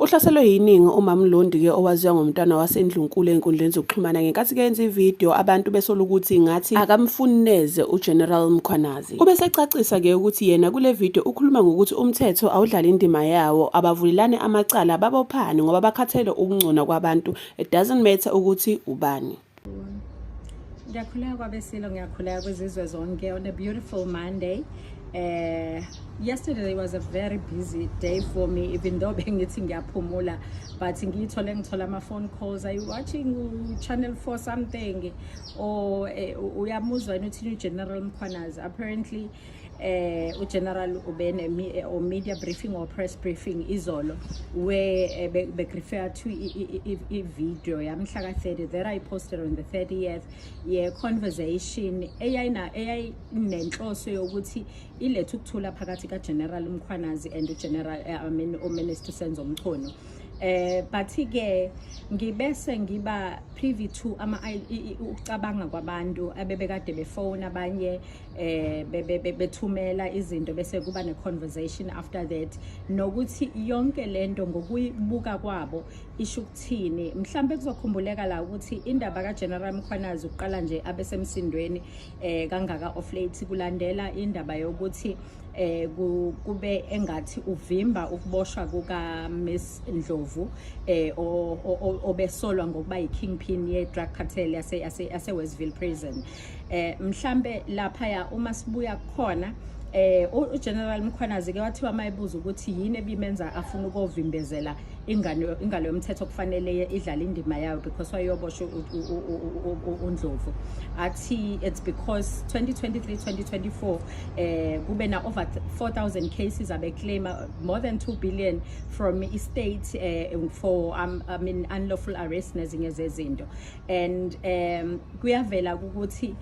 Uhlaselwe yiningi uMamLondi-ke owaziwa ngomntwana waseNdlunkulu ey'nkundleni zokuxhumana ngenkathi kenza ividiyo abantu besola ukuthi ngathi akamfuni neze uGeneral Mkhwanazi. Ubesecacisa-ke ukuthi yena kule vidiyo ukhuluma ngokuthi umthetho awudlali indima yawo, abavulelane amacala babophane ngoba bakhathele ukungcona kwabantu, it doesn't matter ukuthi ubani. Ngiyakhuleka kwabesilo, ngiyakhuleka kwizizwe zonke on a beautiful Monday. Yesterday was a very busy day for me, even though bengithi ngiyaphumula, but ngiyithole ngithola ama-phone calls. Are you watching Channel 4 something? Or uyamuzwa yini uthini uGeneral Mkhwanazi? Apparently uGeneral ube or media briefing or press briefing izolo where be-refer to i-video yamhla ka-30 that I posted on the 30th ye conversation eyayina eyayinenhloso yokuthi ilethe ukuthula phakathi kaGeneral Mkhwanazi and uGeneral I mean uMinister Senzo Mchunu. But ke ngibese ngiba privy to ama ukucabanga kwabantu abebekade befone, abanye bethumela izinto, bese kuba ne conversation after that, nokuthi yonke lento ngokuyibuka kwabo isho ukuthini. Mhlambe kuzokhumbuleka la ukuthi indaba kaGeneral Mkhwanazi uqala nje abesemsindweni kangaka of late kulandela indaba yokuthi kube engathi uvimba ukuboshwa kuka Miss Ndlovu obesolwa ngokuba yi-kingpin ye drug cartel yase Westville Prison. Mhlambe lapha ya uma sibuya khona, uGeneral Mkhwanazi ke wathiwa mayibuza ukuthi yini ebimenza afuna ukuvimbezela ingane ingalo yomthetho kufanele idlale indima yayo because wayoboshwa uNdlovu, athi it's because 2023 2024 kube na over 4000 cases abeclaim more than 2 billion from state for I mean unlawful arrest nezinye zezinto. And kuyavela ukuthi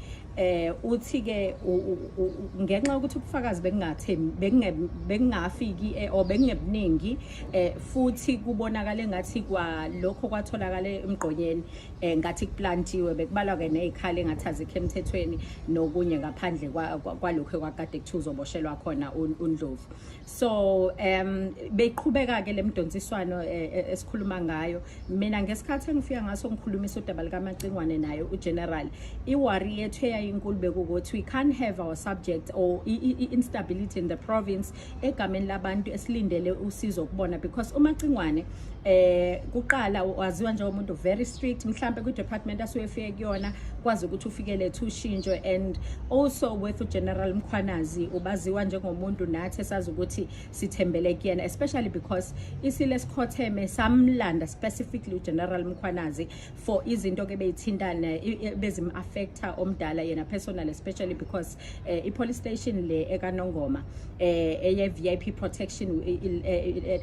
uthi ke ngenxa yokuthi ubufakazi bekungathembi, bekungafiki or bekungebuningi, futhi kubonakala engathi kwa lokho kwatholakala emgqonyeni ngathi kuplantiwe, bekubalwa ke nezikhala engathi azikho emthethweni nokunye ngaphandle kwalokho kwakade kuthiwa uzoboshelwa khona uNdlovu. So beqhubeka ke lemdonsiswano esikhuluma ngayo. Mina ngesikhathi engifika ngaso ngikhulumisa udaba likaMacingwane naye uGeneral, iworry yethu eyayinkulu bekukuthi we can't have our subject or instability in the province egameni labantu esilindele usizo kubona, because uMacingwane kuqala waziwa njengomuntu very strict, mhlambe kwi department asuke efike kuyona kwazi ukuthi ufikele ushintsho. And also with uGeneral Mkhwanazi, ubaziwa njengomuntu nathi esazi ukuthi sithembele kuyena, especially because isilo esikhotheme samlanda specifically uGeneral Mkhwanazi for izinto ke beyithintana bezim-affecta omdala yena personal, especially because i-police station le ekaNongoma eye VIP protection,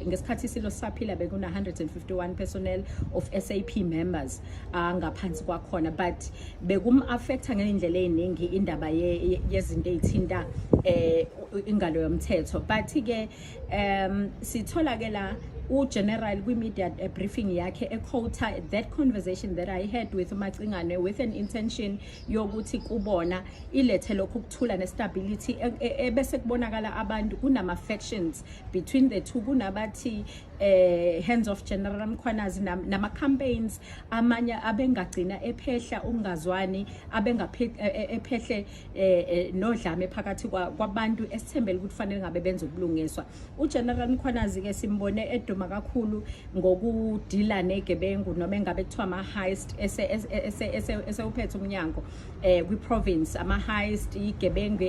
ngesikhathi isilo saphila bekuna 151 personnel of SAP members angaphansi kwakhona, but bekum-affecta ngendlela eziningi indaba yezinto ezithinta ingalo yomthetho. But ke sithola ke la uGeneral kwi-media briefing yakhe equota that conversation that I had with uMacingane with an intention yokuthi kubona ilethe lokhu ukuthula nestability, ebese kubonakala abantu kunama factions between the two, kunabathi hands off General Mkhwanazi, nama campaigns amanye abengagcina ephehla ukungazwani, abengaphe ephehle nodlame phakathi kwabantu esithembele ukuthi kufanele ngabe benze ubulungiswa. UGeneral Mkhwanazi ke simbone eduma kakhulu ngokudila negebengu noma engabe kuthiwa ama heist ese ese ese esewuphethe umnyango kwi province, ama heist, igebengu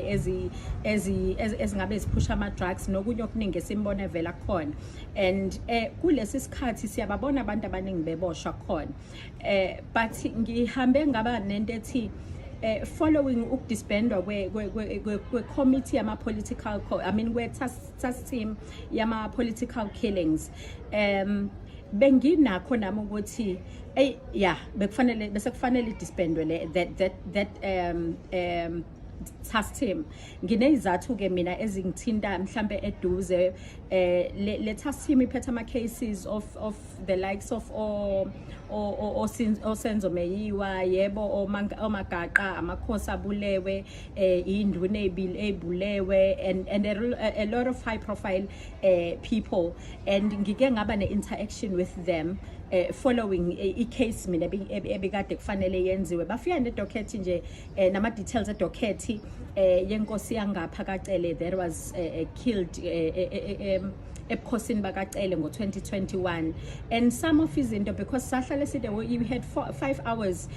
ezingabe ziphusha ama drugs nokunye okuningi esimbone vela khona. And kulesi sikhathi siyababona abantu abaningi beboshwa khona, but ngihambe ngaba nento ethi following ukudisbandwa kwe committee yama political I mean kwe task team yama political killings, benginakho nami ukuthi ey yeah, bekufanele bese kufanele idisbandwe le that task team. Nginezathu ke mina ezingithinta mhlambe eduze. Le task team iphethe ama cases of the likes of o oSenzo Meyiwa, yebo, oMagaqa, amakhosi abulewe, induna ebulewe and a lot of high profile people, and ngike ngaba ne-interaction with them following i-case mina ebikade kufanele yenziwe. Bafika nedocket nje, nama-details edocket yenkosi yangapha kaCele that was killed ebukhosini bakaCele ngo-2021, and some of izinto, because sahlale side, we had 5 hours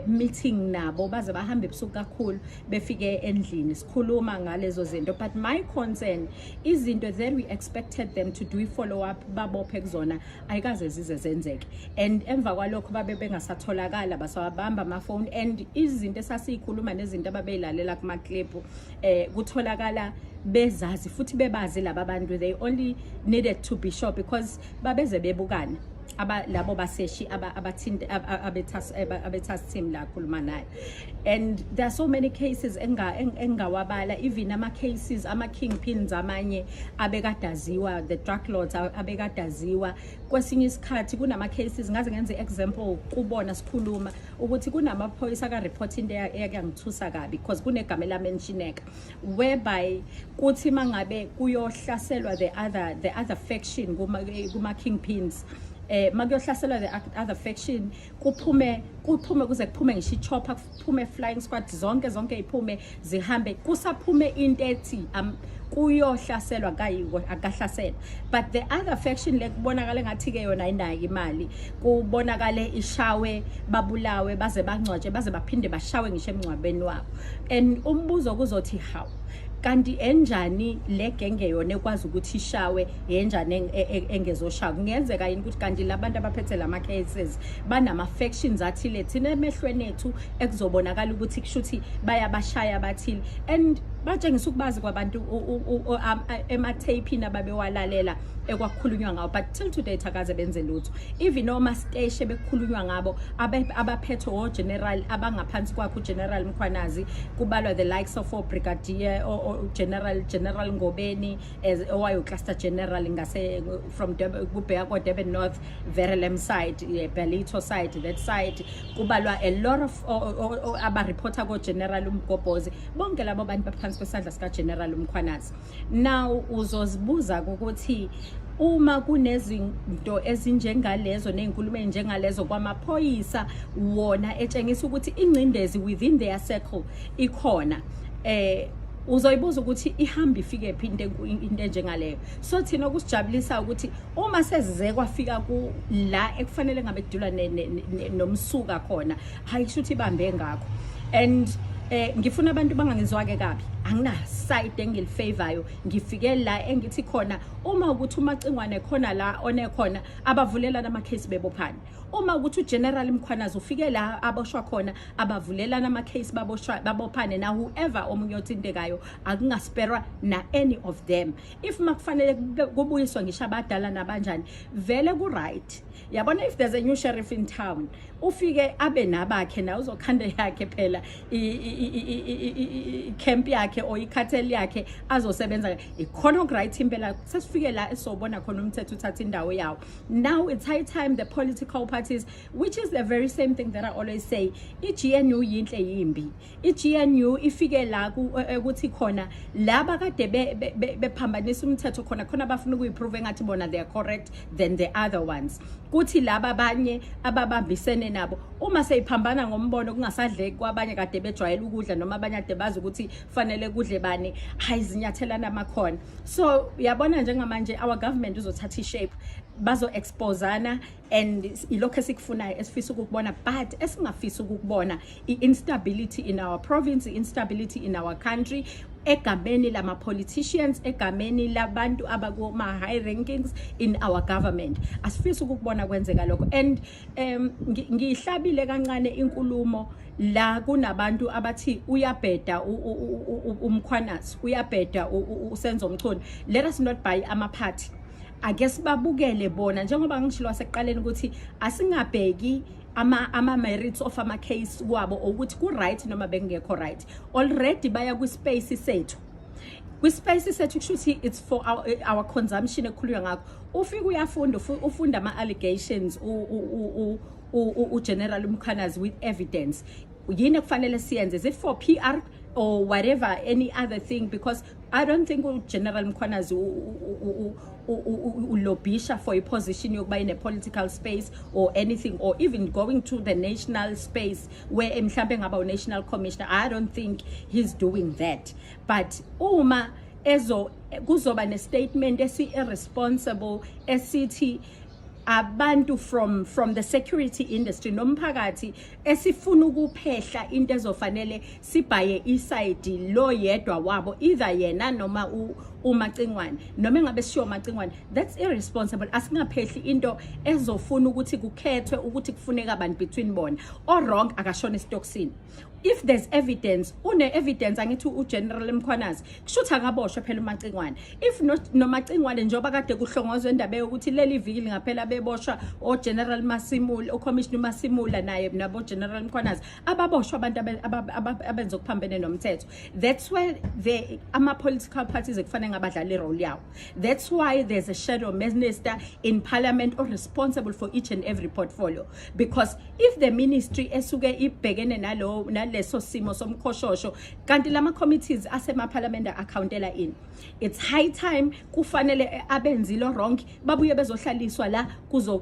meeting nabo, baze bahambe ebusuku kakhulu, befike endlini sikhuluma ngalezo zinto. But my concern, izinto that we expected them to do i-follow up, babophe kuzona, ayikaze zize zenzeke, and emva kwalokho babe bengasatholakala, basawabamba amafoni, and izinto esasiyikhuluma nezinto ababeyilalela kuma-clip kutholakala bezazi futhi bebazi laba bantu. They only needed to be sure because babeze bebukana aba labo baseshi abathinta abe-task team la khuluma nayo. And there are so many cases engawabala, even ama cases ama kingpins amanye abekadaziwa, the drug lords abekadaziwa. Kwesinye isikhathi kunama cases, ngaze ngenze example kubona sikhuluma ukuthi kunamaphoyisa aka report into eyake yangithusa kabi, because kunegama elamentioneka whereby kuthi mangabe kuyohlaselwa the other faction kuma kingpins, makuyohlaselwa the other faction, kuphume kuze kuphume ngisho i-chopper, kuphume flying squad, zonke zonke iphume zihambe, kusaphume into ethi kuyohlaselwa, kayiko akahlaselwa. But the other faction le kubonakala ngathi ke yona ayinayo imali, kubonakale ishawe, babulawe, baze bangcwatshe, baze baphinde bashawe ngisho emngcwabeni wabo. And umbuzo kuzothi, how kanti enjani le genge yona ekwazi ukuthi ishawe, yenjani engezoshawa? Kungenzeka yini ukuthi kanti labantu abaphethe lama cases banama factions athile thina emehlweni ethu ekuzobonakala ukuthi kushuthi bayabashaya abathile, and batshengisa ukubazi kwabantu ematheyphini ababewalalela ekwakukhulunywa ngawo? But till today akaze benze lutho. Even noma station bekukhulunywa ngabo abaphethwe o-general abangaphansi kwakhe uGeneral Mkhwanazi, kubalwa the likes of o-brigadier o-general Ngobeni as owayo cluster general ngase from Durban, kubheka ko Durban North, Verulam side, Ballito side, that side, kubalwa a lot of abareporta ko General uMgobhozi. Bonke labo bantu baphansi kwesandla sika General uMkhwanazi. Now uzozibuza ukuthi uma kunezinto ezinjengalezo nezinkulumo ezinjengalezo kwamaphoyisa wona etshengisa ukuthi ingcindezi within their circle ikhona, uzoyibuza ukuthi ihamba ifike phi into enjengaleyo. So thina okusijabulisa ukuthi uma sezize kwafika ku la ekufanele ngabe kudulwa nomsuka khona, hayi, kusho ukuthi ibambe ngakho. And ngifuna abantu bangangizwake kabi, angina side engilifavorayo. Ngifike la engithi khona uma ukuthi uMacingwane khona la onekhona, abavulelana ama case bebophana. Uma ukuthi uGeneral Mkhwanazi ufike la aboshwa khona, abavulelana ama case, baboshwa, babophane, na whoever omunye othintekayo, akungasperwa na any of them. If makufanele kubuyiswa ngisho abadala nabanjani, vele ku right. Yabona, if there's a new sheriff in town, ufike abe nabakhe na uzokhanda yakhe phela i-camp yakhe or i-cartel yakhe azosebenza ikhona. Right, impela sesifike la esobona khona umthetho uthatha indawo yawo. Now it's high time the political parties, which is the very same thing that I always say, i-GNU yinhle yimbi, i-GNU ifike la ukuthi khona laba kade bephambanisa umthetho khona khona bafuna ukuyiprove engathi bona they are correct than the other ones, kuthi laba abanye ababambisene nabo uma seyiphambana ngombono, kungasadleki kwabanye kade bejwayele ukudla noma abanye kade bazi ukuthi fanele kudle bani, hayi, zinyathelana amakhona. So uyabona njengamanje our government uzothatha ishape, bazo-exposana, and ilokho esikufunayo, esifisa ukukubona. But esingafisi ukukubona i-instability in our province, i-instability in our country, egameni lama-politicians, egameni labantu abakuma-high rankings in our government. Asifisi ukukubona kwenzeka lokho. And ngiyihlabile kancane inkulumo la kunabantu abathi uyabheda uMkhwanazi, uyabheda uSenzo Mchunu. Let us not buy amaphathi, ake sibabukele bona. Njengoba ngishilo wasekuqaleni ukuthi asingabheki ama merits of ama case kwabo, ukuthi ku right noma bekungekho right. Already baya kwi space sethu, kwi-space sethu, kusho ukuthi it's for our consumption ekukhulunywa ngakho. Ufike uyafunda, ufunda ama-allegations. uGeneral Mkhwanazi with evidence, yini ekufanele siyenze? Is it for PR or whatever, any other thing? Because I don't think uGeneral Mkhwanazi ulobisha for a position yokuba in a political space or anything, or even going to the national space where mhlambe ngaba u-national commissioner. I don't think he's doing that. But uma ezo kuzoba ne-statement esi-irresponsible esithi abantu from the security industry nomphakathi esifuna ukuphehla into ezofanele sibhaye i-side lo yedwa wabo, either yena noma uMacingwane, noma engabe sishiwo uMacingwane, that's irresponsible. Asingaphehli into ezofuna ukuthi kukhethwe ukuthi kufuneka abantu between bona. Or wrong, akashona esitokisini. If there's evidence, une evidence, angithi uGeneral Mkhwanazi, kusho ukuthi akaboshwe phela uMacingwane. If not, noMacingwane, njengoba kade kuhlongozwe indaba yokuthi leli viki lingaphela beboshwa oGeneral Masimula, uCommissioner Masimula naye nabo General Mkhwanazi, ababoshwa abantu abenza okuphambene nomthetho. That's where the ama political parties ekufanele ngabadlala i-role yawo. That's why there's a shadow minister in parliament or responsible for each and every portfolio, because if the ministry esuke ibhekene nalo naleso simo somkhoshosho, kanti lama committees asemaphalamende accountela in, it's high time kufanele abenzile wrong babuye bezohlaliswa la kuzo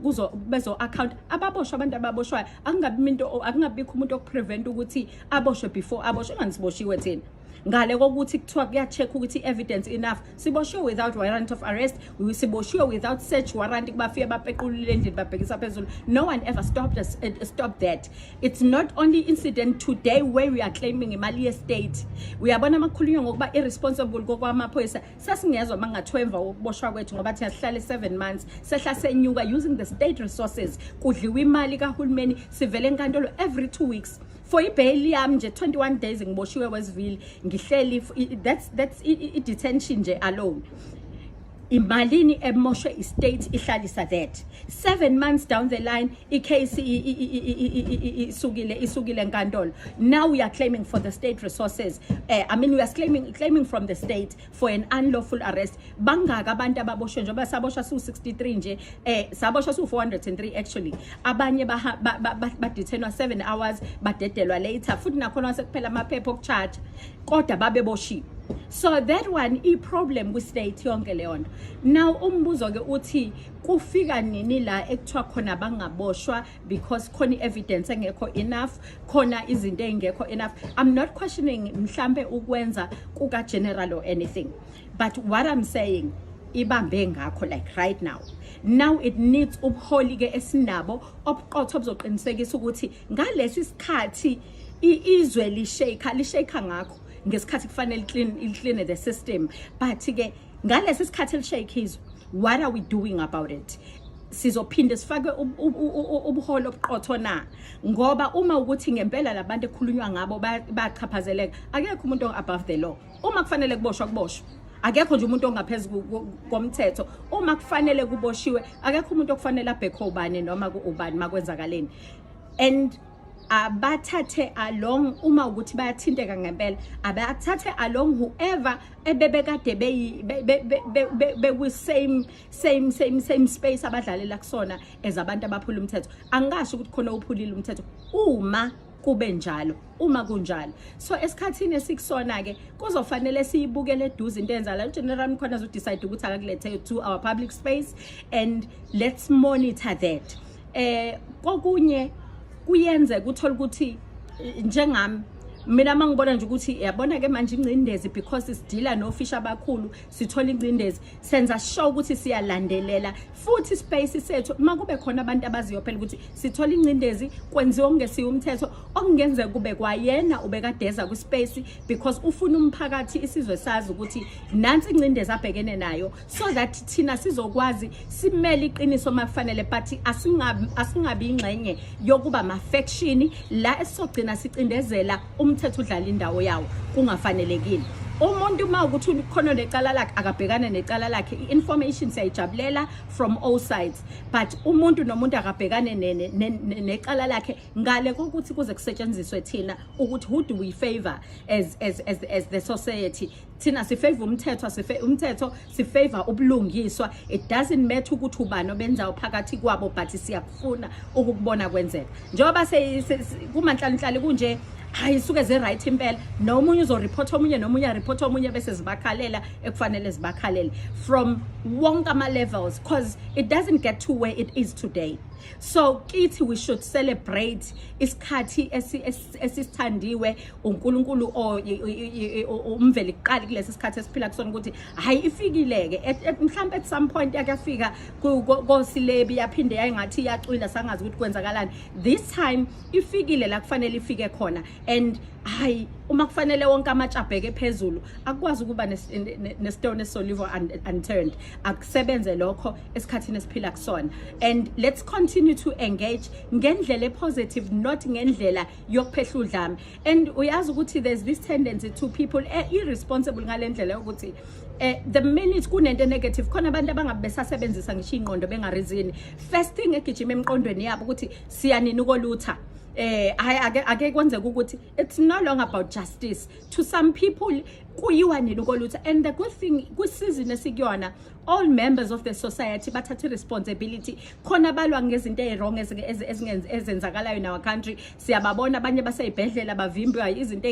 bezo account, ababoshwa abantu ababoshwayo. Akungabi into, akungabikho umuntu okuprevent ukuthi aboshwe before aboshwe. Enganisiboshiwe thina ngale kokuthi kuthiwa kuya-check ukuthi evidence enough. Siboshiwe without warrant of arrest, siboshiwe without search warrant. Bafike bapequlule endlini, babhekisa phezulu. No one ever stopped us, stopped that. It's not only incident today where we are claiming imali ye-state. Uyabona, makukhulunywa ngokuba irresponsible kokwamaphoyisa, sasingezwa mangathiwa emva kokuboshwa kwethu, ngoba thina sihlale 7 months, sehla senyuka using the state resources, kudliwa imali kahulumeni, sivele enkantolo every 2 weeks for ibail yami nje. 21 days ngiboshiwe Westville, ngihleli. That's i-detention nje alone, imalini emoshwe i-state ihlalisa that. 7 months down the line, i-case isukile enkantolo. Now we are claiming for the state resources, I mean, we are claiming from the state for an unlawful arrest. Bangaka abantu ababoshwe? Njengoba saboshwa su-63 nje, saboshwa su-403 actually. Abanye badetainwa 7 hours, badedelwa later, futhi nakhona sekuphela amaphepha okucharge, kodwa babeboshiwe. So that one i-problem kwi-state yonke leyo nto. Now umbuzo-ke uthi kufika nini la ekuthiwa khona bangaboshwa because khona i-evidence engekho enough, khona izinto ey'ngekho enough? I'm not questioning mhlambe ukwenza kuka-general or anything, but what I'm saying, ibambe ngakho like right now, now it needs ubuholi ke esinabo obuqotho obuzoqinisekisa ukuthi ngalesi sikhathi izwe lishake, lishake ngakho ngesikhathi kufanele clean the system. But ke ngalesi sikhathi lishake izwe, what are we doing about it? Sizophinde sifake ubuholo obuqotho na? Ngoba uma ukuthi ngempela labantu ekhulunywa ngabo bayachaphazeleka, akekho umuntu above the law. Uma kufanele kuboshwa, kuboshwa. Akekho nje umuntu ongaphezulu komthetho. Uma kufanele kuboshiwe, akekho umuntu okufanele abhekho ubani noma ubani makwenzakaleni. And abathathe along, uma ukuthi bayathinteka ngempela, abathathe along whoever ebebekade beyi bekwi same space abadlalela kusona as abantu abaphula umthetho. Angisho ukuthi khona uphulile umthetho uma kube njalo, uma kunjalo. So esikhathini esikusona ke kuzofanele siyibukele eduze into enza la uGeneral Mkhwanazi udecide ukuthi akakulethe to our public space, and let's monitor that. Kokunye kuyenzeka uthola ukuthi njengami mina, mangibona nje ukuthi yabona ke manje ingcindezi, because sidila nofisha abakhulu, sithola ingcindezi, senza sure ukuthi siyalandelela futhi space sethu. Makube khona abantu abaziyo phela ukuthi sithola ingcindezi, kwenziwa okungesiyo umthetho, okungenzeka kube kwayena ubekadeza kwispace because ufuna umphakathi, isizwe sazi ukuthi nansi ingcindezi abhekene nayo, so that thina sizokwazi simele iqiniso makufanele. But asingabi ingxenye yokuba ma-faction la esizogcina sicindezela umthetho udlala indawo yawo kungafanelekile. Umuntu uma ukuthi ukhona necala lakhe, akabhekane necala lakhe. I-information siyayijabulela from all sides, but umuntu nomuntu akabhekane necala lakhe, ngale kokuthi kuze kusetshenziswe thina ukuthi who do we favor as the society. Thina sifavor umthetho, asife umthetho, sifavor ubulungiswa. It doesn't matter ukuthi ubani obenzayo phakathi kwabo, but siyakufuna ukukubona kwenzeka. Njengoba kumanhlanhla kunje, hayi, suke ze right impela, nomunye uzoreport omunye, nomunye areport omunye, bese zibakhalela ekufanele zibakhalele from wonke ama levels, because it doesn't get to where it is today. So kithi we should celebrate isikhathi esisithandiwe uNkulunkulu or umveli kuqala kulesi sikhathi esiphila kusona, ukuthi hayi, ifikile ke. Mhlawumbe at some point yakafika kosilebi, yaphinde yayingathi iyacwila, sangazi ukuthi kwenzakalani. This time ifikile la kufanele ifike khona, and hayi, uma kufanele wonke amatshe abheke phezulu, akukwazi ukuba nestone esolivo unturned. Akusebenze lokho esikhathini esiphila kusona, and let's continue to engage ngendlela epositive, not ngendlela yokuphehla udlame. And uyazi ukuthi there's this tendency to people irresponsible ngale ndlela yokuthi the minute kunento negative khona, abantu abangabe besasebenzisa ngisho ingqondo, bengareasoni, first thing egijima emqondweni yabo ukuthi siyanini ukolutha. Hayi, ake kwenzeka ukuthi it's no longer about justice to some people, kuyiwa nini ukolutha. And the good thing, kwisizini esikuyona, all members of the society bathatha responsibility khona, balwa ngezinto eziwrong ezenzakalayo in our country. Siyababona abanye baseyibhedlela bavimbiwa izinto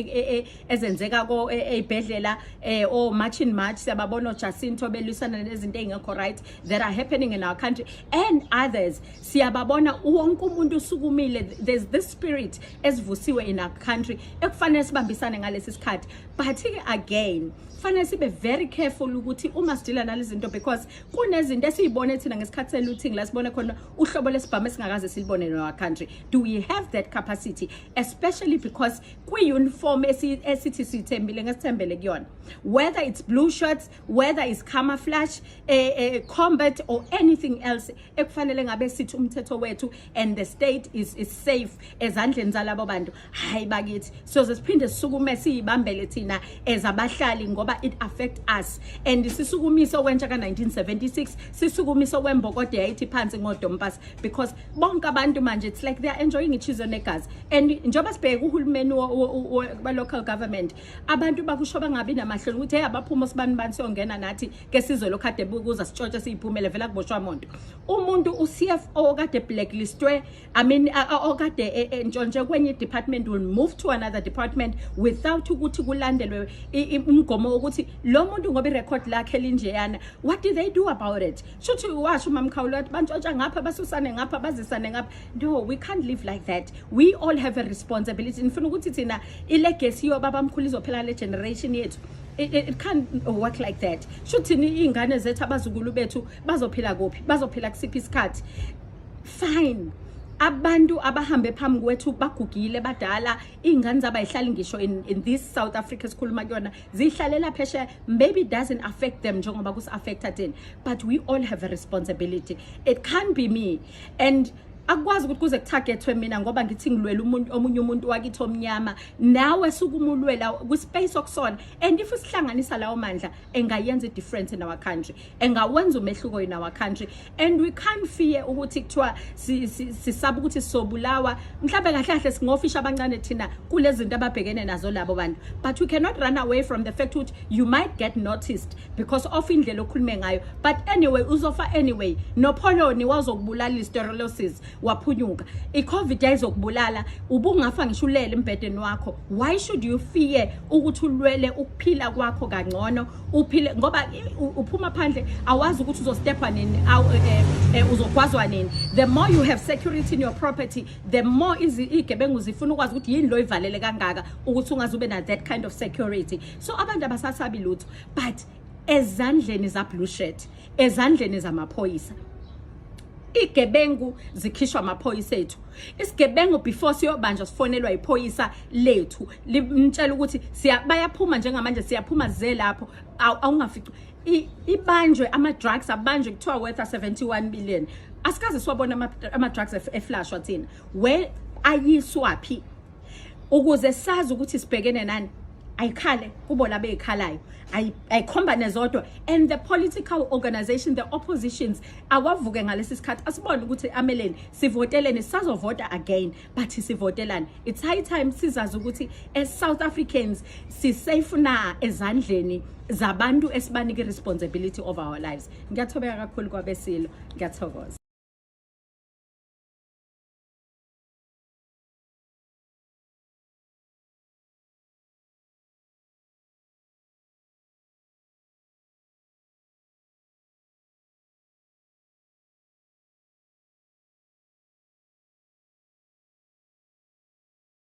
ezenzeka ko eyibhedlela, o March in March, siyababona oJacinto belwisana nezinto ezingekho right that are happening in our country, and others siyababona. Wonke umuntu usukumile. There's this spirit esivusiwe in our country ekufanele sibambisane ngalesi sikhathi. But ke again, kufanele sibe very careful ukuthi uma sidila nalezi zinto, because kunezinto esiyibone thina ngesikhathi se-looting la sibone khona uhlobo lesibhamu esingakaze silibone in our country. Do we have that capacity, especially because kwi-uniform esithi siyithembile, ngesithembele kuyona, whether it's blue shirts, whether it's camouflage, combat or anything else, ekufanele ngabe sithi umthetho wethu and the state is safe ezandleni zalabo bantu? Hayi bakithi, soze siphinde sisukume siyibambele thina as abahlali, ngoba it affect us. And sisukumise okwentsha ka-1976, sisukumise okwembokodo yayithi phansi ngodompasi, because bonke abantu manje, it's like they are enjoying ichizo negazi. And njengoba sibheke uhulumeni wa-local government, abantu bakusho bangabi namahloni ukuthi hey, abaphuma sibani bani, siyongena nathi ke sizwe lokhu kade bukuza sitshontshe siyiphumele. Vele akuboshwa muntu. Umuntu u-CFO kade blacklistwe, I mean, okade entshontshe kwenye department will move to another department without ukuthi kulandelwe umgomo wokuthi lo muntu, ngoba irecord lakhe linjeyana, what do they do about it? Shuthi washo uMamkhawulo wathi bantshontsha ngapha, basusane ngapha, bazisane ngapha. No, we can't live like that. We all have a responsibility. Nifuna ukuthi thina ilegacy yobabamkhulu izophela le generation yethu? It can't work like that. Shuthini iy'ngane zethu, abazukulu bethu bazophila kuphi, bazophila kusiphi isikhathi? Fine, abantu abahambe phambi kwethu bagugile, badala, iy'ngane zabo ayihlali ngisho in this South Africa esikhuluma kuyona, zihlalela phesheya. Maybe it doesn't affect them njengoba kusi-affecta thina, but we all have a responsibility. It can't be me, and akukwazi ukuthi kuze kutargethwe mina ngoba ngithi ngilwela umuntu, omunye umuntu wakithi omnyama. Nawe sukumulwela kwispace okusona, and if sihlanganisa lawo mandla, engayenza i-difference in our country, engawenza umehluko in our country. And we can't fear ukuthi kuthiwa sisaba ukuthi sizobulawa. Mhlawumbe kahle kahle singofisha abancane thina kulezi zinto ababhekene nazo labo bantu, but we cannot run away from the fact ukuthi you might get noticed because of indlela okhulume ngayo. But anyway, uzofa anyway. Nopholoni wazokubulala, listeriosis, waphunyuka. I-COVID yayizokubulala, ubungafa ngisho ulele embhedeni wakho. Why should you fear ukuthi ulwele ukuphila kwakho kangcono, uphile? Ngoba uphuma phandle, awazi ukuthi uzostepha nini, uzogwazwa nini. The more you have security in your property, the more iy'gebengu zifuna ukwazi ukuthi yini lo ivalele kangaka ukuthi ungaze ube na that kind of security. So abantu abasasabi lutho, but ezandleni za-blue shirt, ezandleni zamaphoyisa, igebengu zikhishwa amaphoyisa ethu. Isigebengu before siyobanjwa, sifonelwa iphoyisa lethu, limtshela ukuthi siya bayaphuma njengamanje, siyaphuma ze lapho. Awungafici ibanjwe ama-drugs, abanjwe kuthiwa worth 71 million. Asikaze siwabona ama-drugs eflashwa thina. Where ayiswaphi ukuze sazi ukuthi sibhekene nani? Ayikhale kubo laba ezikhalayo, ayikhombane zodwa. And the political organization, the oppositions, awavuke ngalesi sikhathi, asibone ukuthi ameleni, sivoteleni. Sisazovota again, but sivotelani? It's high time sizazi ukuthi as South Africans sisafe na ezandleni zabantu esibanike responsibility of our lives. Ngiyathobeka kakhulu kwabesilo, ngiyathokoza.